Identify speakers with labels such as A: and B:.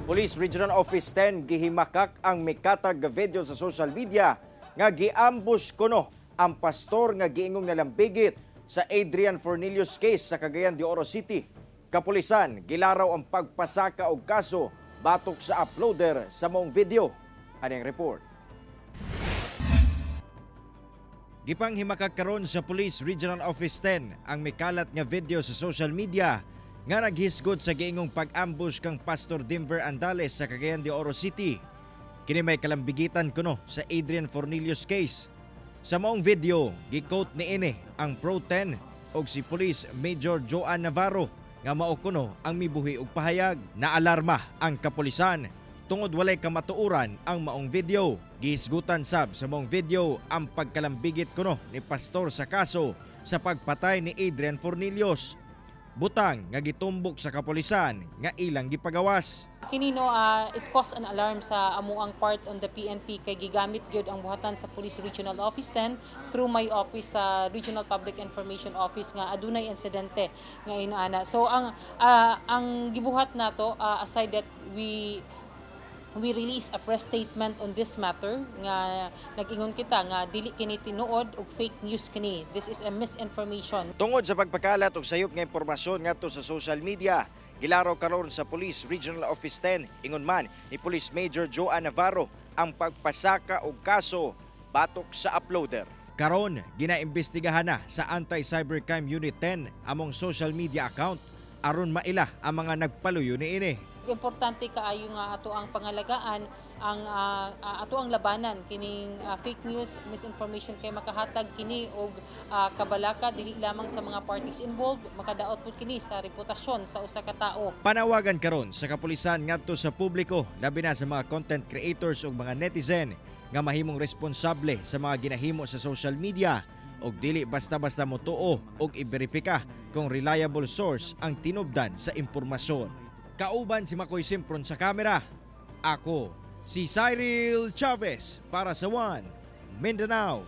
A: Police Regional Office 10 gihimakak ang mikatag nga video sa social media nga giambush kuno ang pastor nga giingong nalambigit sa Adrian Fornilius case sa Cagayan de Oro City. Kapulisan gilaraw ang pagpasaka og kaso batok sa uploader sa maong video. Anang report. Gipanghimakak karon sa Police Regional Office 10 ang mikalat nga video sa social media nga naghisgot sa giingong pag-ambush kang Pastor Denver Andales sa Cagayan de Oro City. Kini may kalambigitan kuno sa Adrian Fornilius case. Sa maong video, gi-quote niini ang Pro 10 og si Police Major Joan Navarro nga mao kuno ang mibuhi og pahayag. Naalarma ang kapulisan tungod walay kamatuoran ang maong video. Gihisgutan sab sa maong video ang pagkalambigit kuno ni pastor sa kaso sa pagpatay ni Adrian Fornilius. Butang nga gitumbok sa kapulisan nga ilang gipagawas.
B: Kini, no, it caused an alarm sa amuang part on the PNP kay gigamit gyud ang buhatan sa Police Regional Office 10 through my office sa Regional Public Information Office nga adunay insidente nga inaana. So ang gibuhat nato, aside that we release a press statement on this matter nga nag-ingon kita nga dili kini tinuod ug fake news kini. This is a misinformation.
A: Tungod sa pagpakalat og sayop nga impormasyon ngadto sa social media, gilaraw karon sa Police Regional Office 10, ingon man ni Police Major Joan Navarro, ang pagpasaka og kaso batok sa uploader. Karon, ginaimbestigahan na sa Anti-Cybercrime Unit 10 among social media account aron maila ang mga nagpaluyo niini.
B: Importante kaayo nga ato ang pangalagaan ang ato ang labanan kining fake news, misinformation kay makahatag kini og kabalaka dili lamang sa mga parties involved, makadaot pud kini sa reputasyon sa usa ka tawo.
A: Panawagan karon sa kapulisan ngadto sa publiko, labi na sa mga content creators ug mga netizen, nga mahimong responsable sa mga ginahimo sa social media ug dili basta-basta motuo ug iberipika kung reliable source ang tinubdan sa impormasyon. Kauban si Makoy Simpron sa kamera. Ako si Cyril Chavez para sa One Mindanao.